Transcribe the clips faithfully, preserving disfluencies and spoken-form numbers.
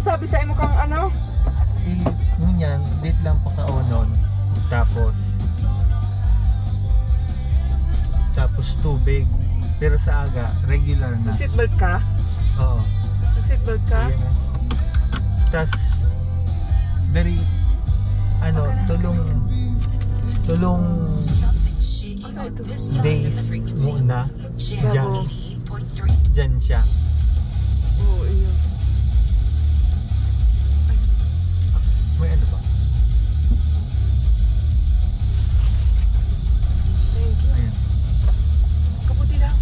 Sabi sa imo kang ano? Eh, ngunyan, date lang pakaonon. Tapos, tapos tubig. Pero sa aga, regular na. Nag-seatbelt ka? Oo. Nag-seatbelt ka? Ayan na. Tas, very, ano, Okay na. tulong, tulong Ano ito? days muna. Diyan. Bago. Diyan siya. Oo, iyo. May ano ba? Thank you. Ayan. Kaputi lang.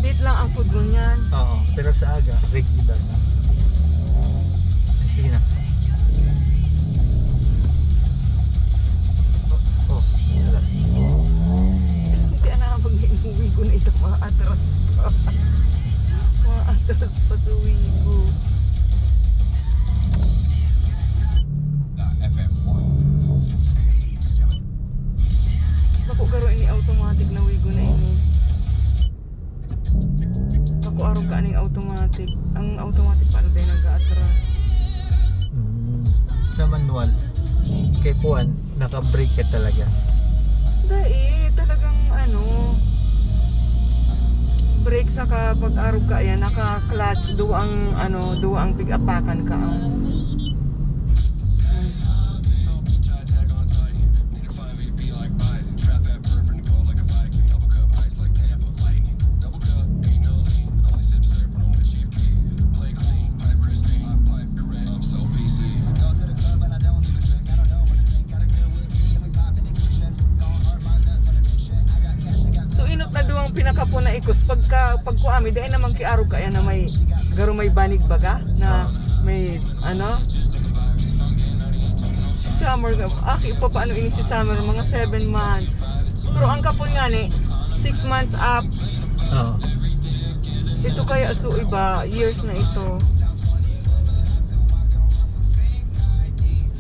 Date lang ang food mo niyan. Oo, pero sa aga, regular na. Ay, sige na. Oh, oh, wala. Kaya na, pag inuwi ko na ito, mga atras pa. Mga atras pa sa uwi ko. Bako garo ini automatic na wigo na ini. Bako arog ka aning automatic. Ang automatic pa na din nag-aatras. Mm. Sa manual, kay kuwan, naka-brake ka talaga. Dai, talagang ano, brake saka pag-arog ka, ayan, naka-clutch, duwa ang, ano, duwa ang pig-apakan ka, ah. So, inot na duwang pinakapon na ikos. Pagka, pagkuha mi, dai naman kiarog kaya na may, garo may banig baga, na may, ano? Si Summer, aki, papaano ini si Summer? Mga seven months. Pero ang kapon nga ni, six months up. Oo. Ito kaya, so iba, years na ito.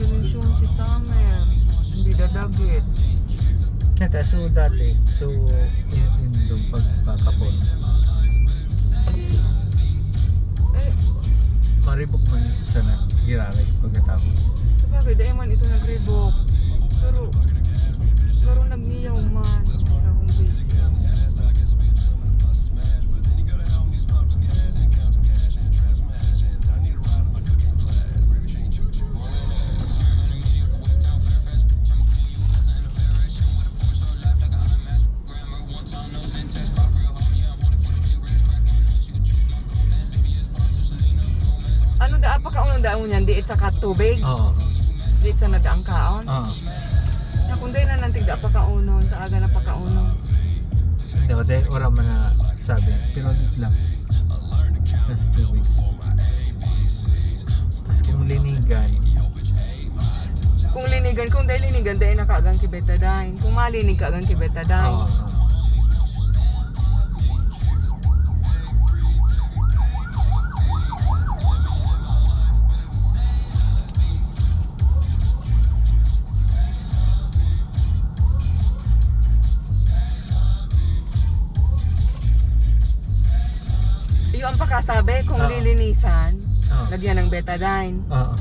Solusyon si Summer. Hindi dadagit. Nata, so dati, so, in, in, yung pagkakapon. Eh, Maribok man sana, giraray, pagkatapos. Sabagay, dai man ito nagribok. Pero, pero nagniyaw man sa akong base. Ano da, apakaunon daon niyan, diit sa katubig? Oo. Diit sa nadaang kaon? Oo. Na kung dai na nantig da pakaunon, sa aga na pakaunon. Hindi, wala, wala man na sabi. Pero dito lang. That's tubig. Tapos kung linigan. Kung linigan, kung dai linigan, dai na kagang ki betadine. Kung malinig kagang ki betadine. Oo. Iyo ang pakasabi kung Oo. lilinisan, Oo. lagyan ng betadine. Oo.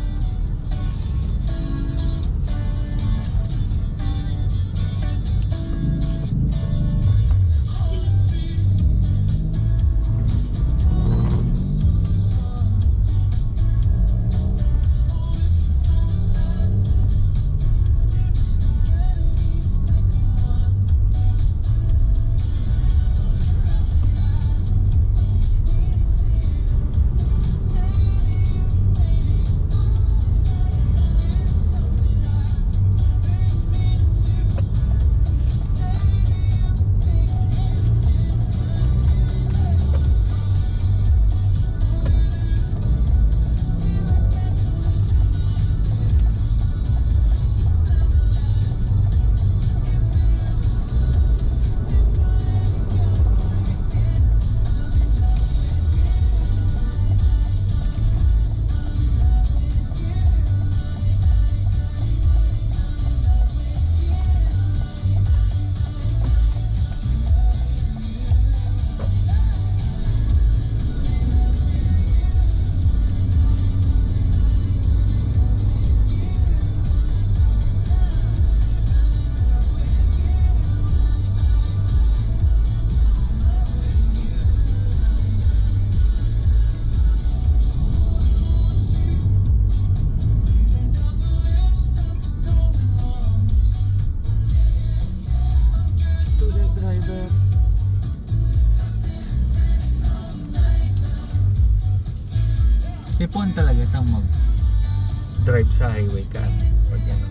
Kuwan talaga tang mag-drive sa highway ka. Pag ano.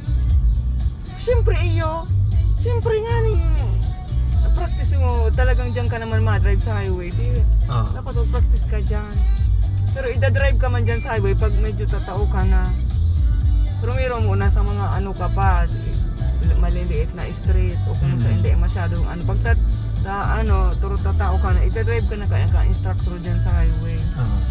Siyempre, iyo. Siyempre nga ning practice mo, talagang diyan ka naman ma-drive sa highway. Di, Ah. dapat mag-practice ka diyan. Pero idadrive ka man diyan sa highway pag medyo tatao ka na. Primero muna sa mga ano ka pa, maliliit na street o kung sa Mm. hindi masyadong ano. Pag tat, sa ano, turo tatao ka na, idadrive ka na kaya ka instructor diyan sa highway. Ah.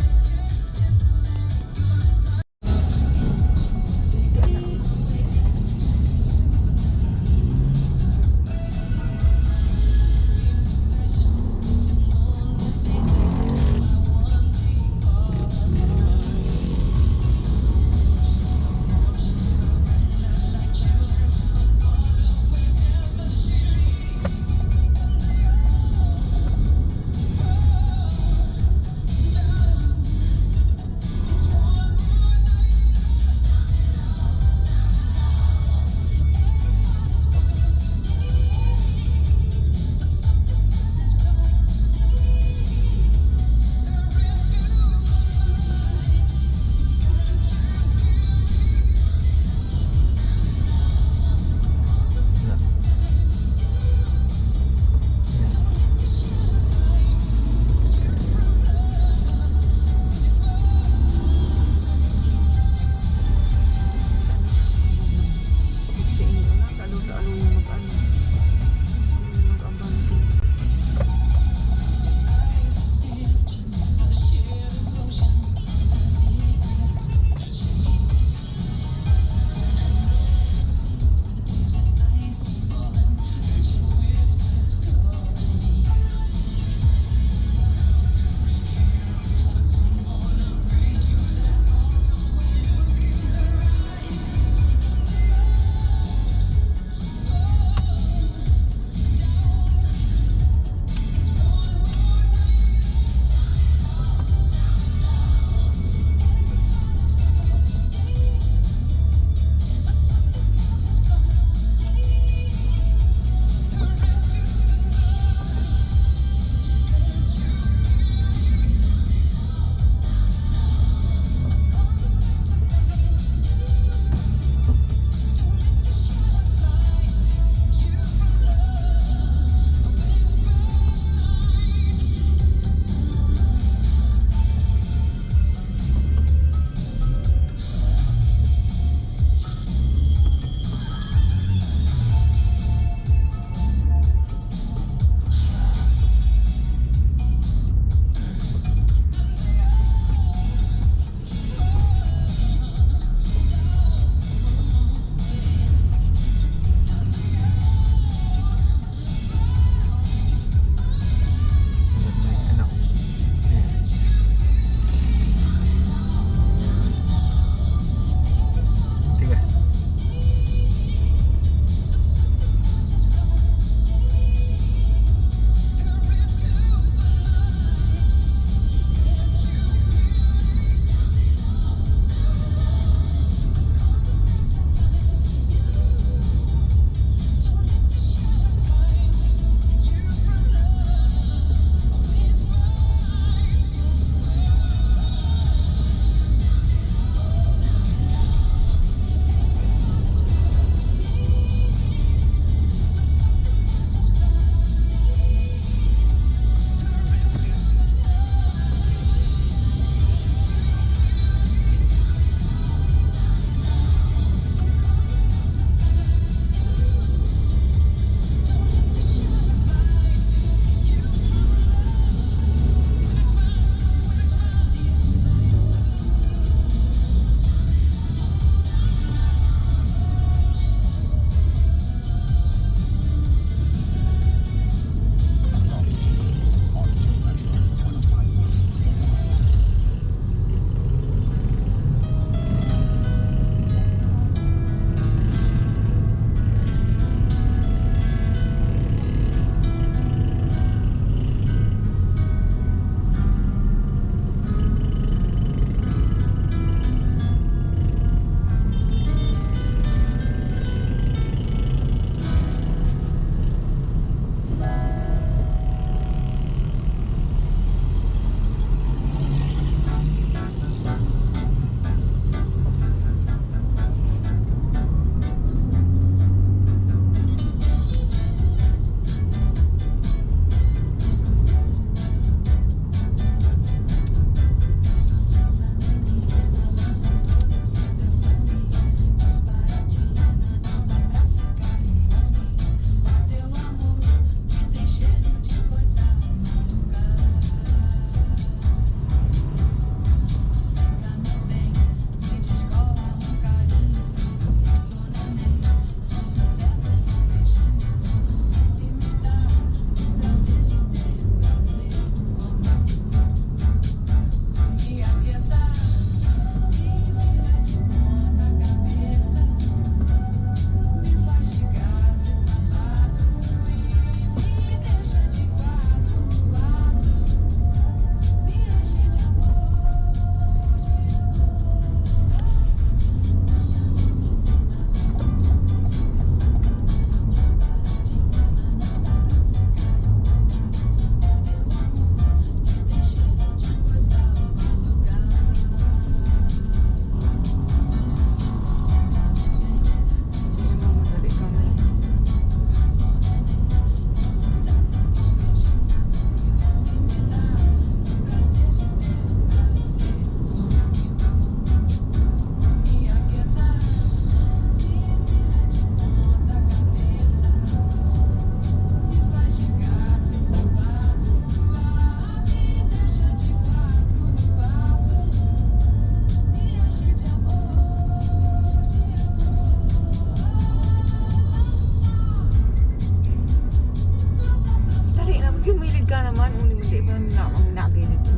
ka naman, uni mo, di ba, na, ang nagay nito?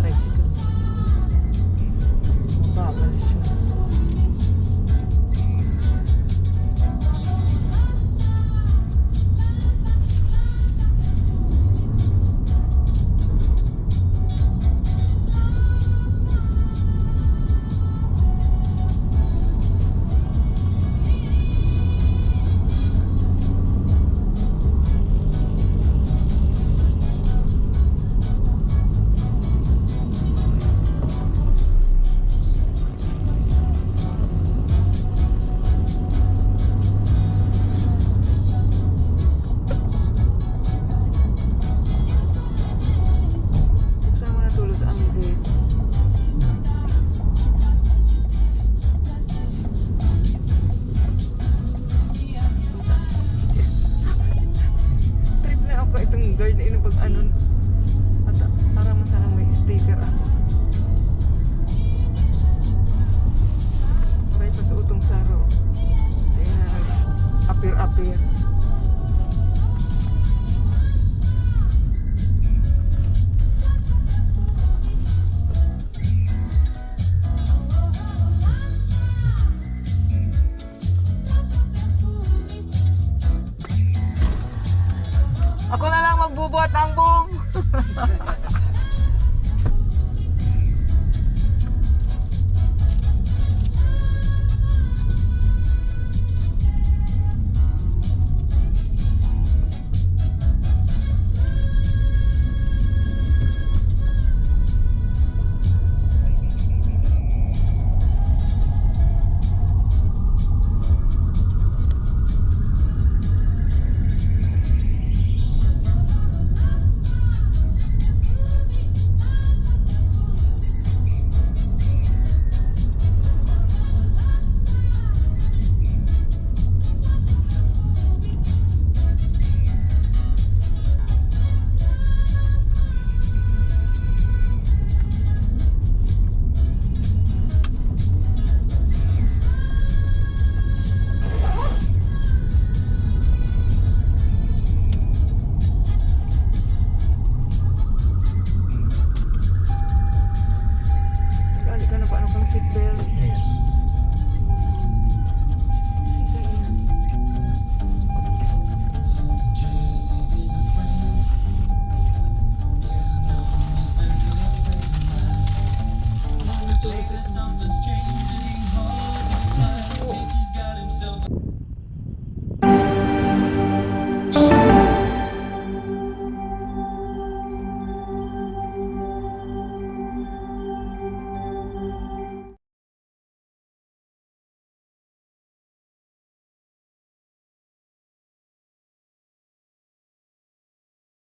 Tricycle. Mababa na siya. Buksan mo na tulos ang gate. Trip na ako itong guard na inong pag-anon. At para man sana may sticker ako. Maray pa sa utong saro. Ayan, apir-apir. Ako na lang magbubuhat ng buong.